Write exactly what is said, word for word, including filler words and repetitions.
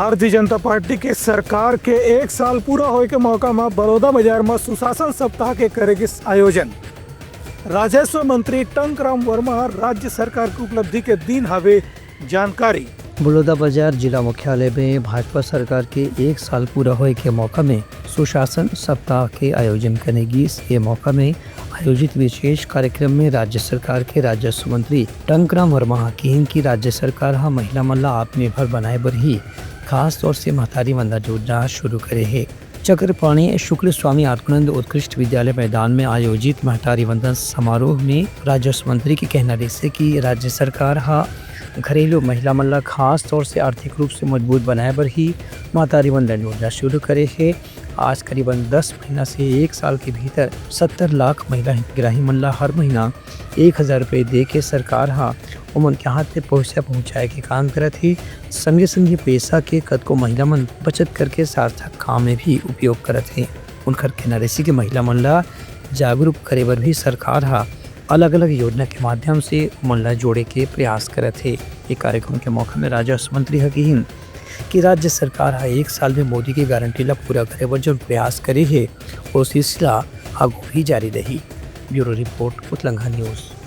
Bharatiya Janata party के सरकार के एक साल पूरा होए के मौका म बलौदा बाजार म सुशासन सप्ताह के करे गिस आयोजन। राजस्व मंत्री टंकराम वर्मा ह राज्य सरकार के उपलब्धि के दिन हवे जानकारी। बलौदा बाजार जिला मुख्यालय में भाजपा सरकार के एक साल पूरा होए के मौका में सुशासन सप्ताह के आयोजन करे गिस। ये मौका में आयोजित विशेष कार्यक्रम में राज्य सरकार के राजस्व मंत्री टंकराम वर्मा ह किहिन कि राज्य सरकार ह महिला मन ला आत्मनिर्भर बनाए बर ही खास तौर से महतारी वंदना योजना शुरू करे हे। चक्रपाणी शुक्ल स्वामी आत्मानंद उत्कृष्ट विद्यालय मैदान में आयोजित महतारी वंदन समारोह में राजस्व मंत्री के कहना रहिसे कि राज्य सरकार ह घरेलू महिला मन ला खास तौर से आर्थिक रूप से मजबूत बनाए बर ही महतारी वंदन योजना शुरू करे हे। आज करीबन दस महीना से एक साल के भीतर सत्तर लाख महिला हितग्राही मन ला हर महीना एक हजार रुपये दे के सरकार ह ओमन के हाथ ले पैसा पहुंचाए के काम करत हे। संगे संगे पैसा के कतको महिला मन बचत करके सार्थक काम में भी उपयोग करत हे। उनकर कहना रहिसे कि महिला मन ला जागरूक करे बर भी सरकार ह अलग-अलग योजना के माध्यम से ओमन ला जोड़े के प्रयास करत हे। ये कार्यक्रम के मौका में राजस्व मंत्री ह किहिन कि राज्य सरकार ह एक साल में मोदी के गारंटी ला पूरा करे बर जौन प्रयास करे हे, वो सिलसिला आगू भी जारी रही। ब्यूरो रिपोर्ट, उतलंघा न्यूज़।